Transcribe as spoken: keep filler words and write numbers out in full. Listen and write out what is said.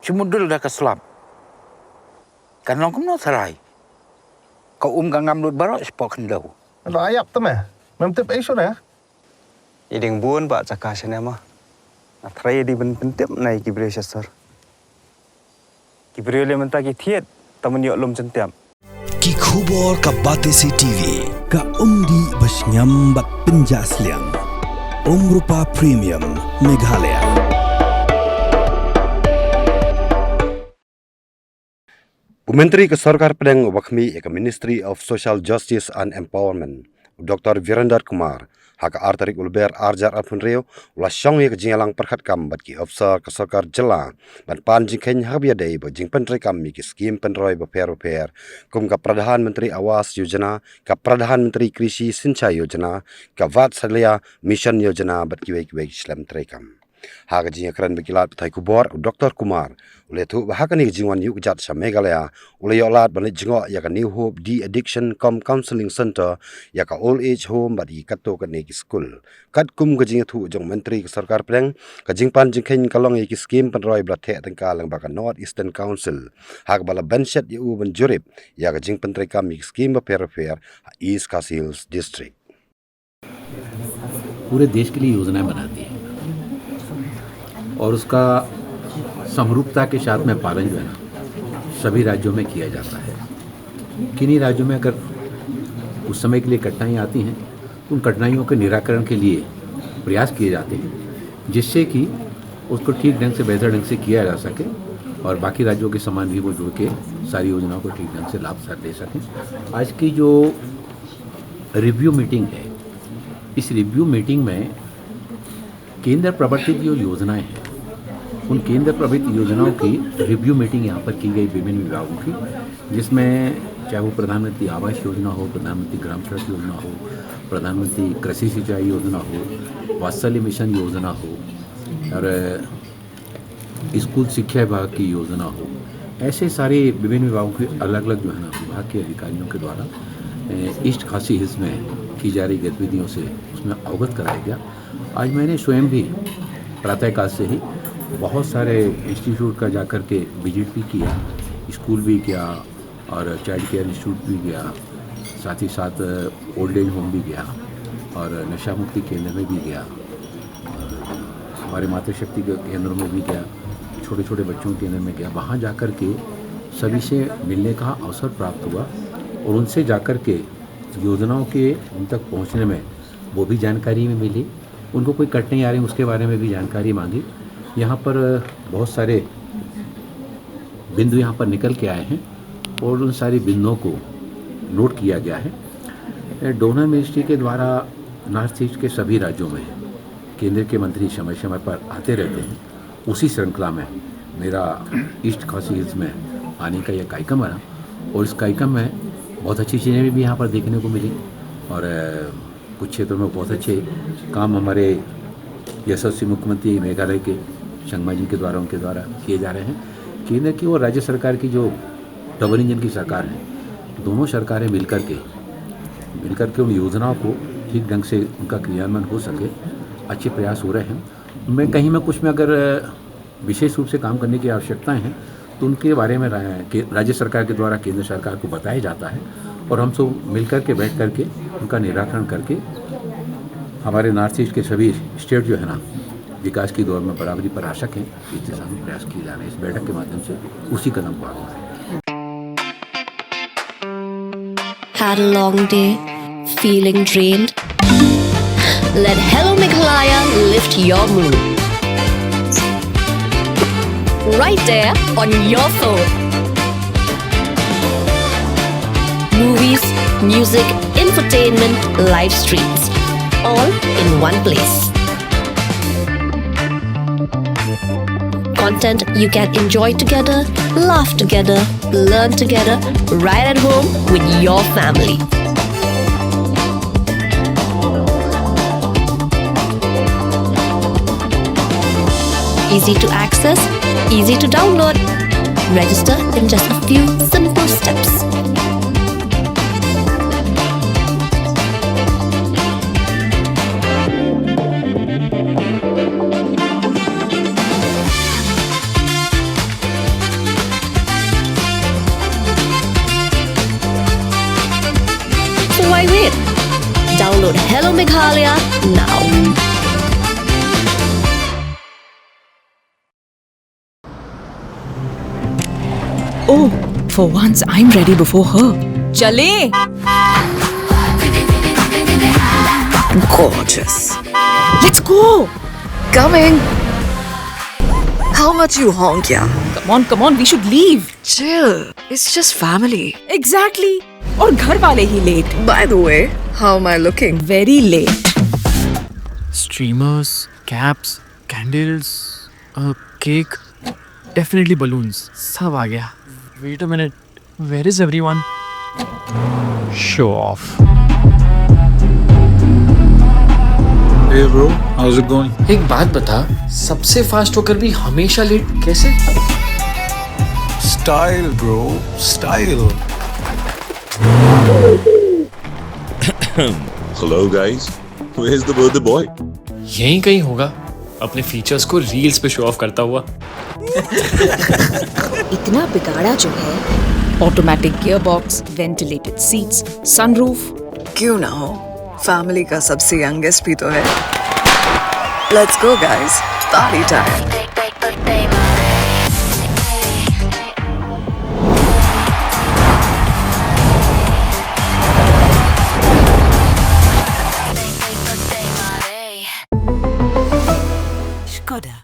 Te mudul da ka slap. Kan long kumno tharai. Ka um ka ngam lut baroh shapoh khyndew. Lo ayap te me. Mem tip ei shuh ne? I ding bun ba jaka shane ma. Nga tharai i ding ban pyntip na i ki briew sha sor. Ki briew leh mynta ki thied, ta man ïoh lum jyntiap. Ki khubor ka Batesi T V, ka umdih ba shngiam bad pynjah sliang. Umrupa Premium, Meghalaya. U Myntri ka Sorkar Pdeng uba khmih ïa ka Ministry of Social Justice and Empowerment, u Doktor Virender Kumar, ha ka ar tarik u Lber ar hajar arphew hynriew, u la shong ïa ka jingïalang pyrkhat kam bad ki ophisar ka sorkar jylla, ban pan jingkheiñ ha kaba ïadei bad jingpyntreikam ïa ki skim pynroi bapher bapher, kum ka Pradhan Mantri Awas Yojana, ka Pradhan Mantri Krishi Sinchai Yojana, ka Vatsalya Mission Yojana bad kiwei kiwei ki shlem treikam. Ha ka jingïakren bad ki lad pathai khubor, u Doktor Kumar u la ïathuh ba ha kane ka jingwan ïuh kjat sha Meghalaya, u la ïoh lad ban leit jngoh ïa ka New Hope De-Addiction cum Counselling Centre, ïa ka Old Age Home bad ïa katto katne ki skul. Katkum ka jingïathuh jong u Myntri ka Sorkar Pdeng, ka jingpan jingkheiñ ka long ïa ki skim pynroi ba la theh tyngka lyngba ka North Eastern Council, ha kaba la bynshet ïa u ban jurip ïa ka jingpyntreikam ïa ki skim bapher bapher ha East Khasi Hills District. पूरे देश के लिए योजनाएं बनाती है और उसका समरूपता के साथ में पालन जो है ना, सभी राज्यों में किया जाता है। किन्हीं राज्यों में अगर उस समय के लिए कठिनाइयाँ आती हैं, तो उन कठिनाइयों के निराकरण के लिए प्रयास किए जाते हैं, जिससे कि उसको ठीक ढंग से, बेहतर ढंग से किया जा सके और बाकी राज्यों के समान भी वो जुड़ के सारी योजनाओं को ठीक ढंग से लाभ दे सकें। आज की जो रिव्यू मीटिंग है, इस रिव्यू मीटिंग में केंद्र प्रवर्तित जो योजनाएं हैं, उन केंद्र प्रवर्तित योजनाओं की रिव्यू मीटिंग यहाँ पर की गई विभिन्न विभागों की, जिसमें चाहे वो प्रधानमंत्री आवास योजना हो, प्रधानमंत्री ग्राम सड़क योजना हो, प्रधानमंत्री कृषि सिंचाई योजना हो, वात्सल्य मिशन योजना हो और स्कूल शिक्षा विभाग की योजना हो, ऐसे सारे विभिन्न विभागों के अलग-अलग जो है ना विभाग के अधिकारियों के द्वारा, ए, ईस्ट खासी हिल्स में की जा रही गतिविधियों से उसमें अवगत कराया गया। आज मैंने स्वयं भी प्रातःकाल से ही बहुत सारे इंस्टीट्यूट का जाकर के विजिट भी किया, स्कूल भी गया और चाइल्ड केयर इंस्टीट्यूट भी गया, साथ ही साथ ओल्ड एज होम भी गया और नशा मुक्ति केंद्र में भी गया। हमारे मातृशक्ति के केंद्रों में भी गया, छोटे-छोटे बच्चों के केंद्र में गया, वहाँ जाकर के सभी से मिलने का अवसर प्राप्त हुआ और उनसे जाकर के योजनाओं के उन तक पहुँचने में वो भी जानकारी में मिली, उनको कोई कठिनाई आ रही, उसके बारे में भी जानकारी माँगी। यहाँ पर बहुत सारे बिंदु यहाँ पर निकल के आए हैं और उन सारी बिंदुओं को नोट किया गया है। ए, डोनर मिनिस्ट्री के द्वारा नॉर्थ ईस्ट के सभी राज्यों में केंद्र के मंत्री समय-समय पर आते रहते हैं। उसी श्रृंखला में मेरा ईस्ट खासी हिल्स में आने का यह कार्यक्रम बना और इस कार्यक्रम में बहुत अच्छी चीज़ें भी यहाँ पर देखने को मिली और, अ, कुछ क्षेत्रों में बहुत अच्छे काम हमारे यशस्वी मुख्यमंत्री मेघालय के संगमा जी के द्वारा, उनके द्वारा किए जा रहे हैं। केंद्र की और राज्य सरकार की जो डबल इंजन की सरकार है, दोनों सरकारें मिलकर के, मिलकर के उन योजनाओं को ठीक ढंग से उनका क्रियान्वयन हो सके, अच्छे प्रयास हो रहे हैं। मैं कहीं में कुछ में अगर विशेष रूप से काम करने की आवश्यकताएं हैं, तो उनके बारे में रा-, के-, राज्य सरकार के द्वारा केंद्र सरकार को बताया जाता है और हम सब मिलकर के, बैठ करके उनका निराकरण करके हमारे नॉर्थ ईस्ट के सभी स्टेट जो है ना, विकास की दौड़ में बराबरी पर आ सकें, इस दिशा में प्रयास किए जा रहे हैं। इस बैठक के माध्यम से उसी कदम को आगे बढ़ाएं। Had a long day? Feeling drained? Let Hello Meghalaya lift your mood. Right there on your phone. Movies, music, infotainment, live streams, all in one place. Content you can enjoy together, laugh together, learn together, right at home with your family. Easy to access, easy to download. Register in just a few simple steps. Download Hello Meghalaya now. Oh, for once I'm ready before her. चले। Gorgeous. Let's go. Coming. How much you honk, yeah? Come on, come on, we should leave. Chill. It's just family. Exactly. और घर वाले ही late. By the way, how am I looking? Very late. Streamers, caps, candles, a cake, definitely balloons. सब आ गया. Wait a minute. Where is everyone? Show off. Hey bro, how's it going? एक बात बता, सबसे फास्ट होकर भी हमेशा लेट कैसे? Style, bro, style. Hello guys, where's the birthday boy? यहीं कहीं होगा, अपने फीचर्स को रील्स पे शो ऑफ करता हुआ. इतना बिगाड़ा जो है. Automatic gearbox, ventilated seats, sunroof. क्यों ना हो, फैमिली का सबसे यंगेस्ट भी तो है. Let's go guys, party time. Skoda.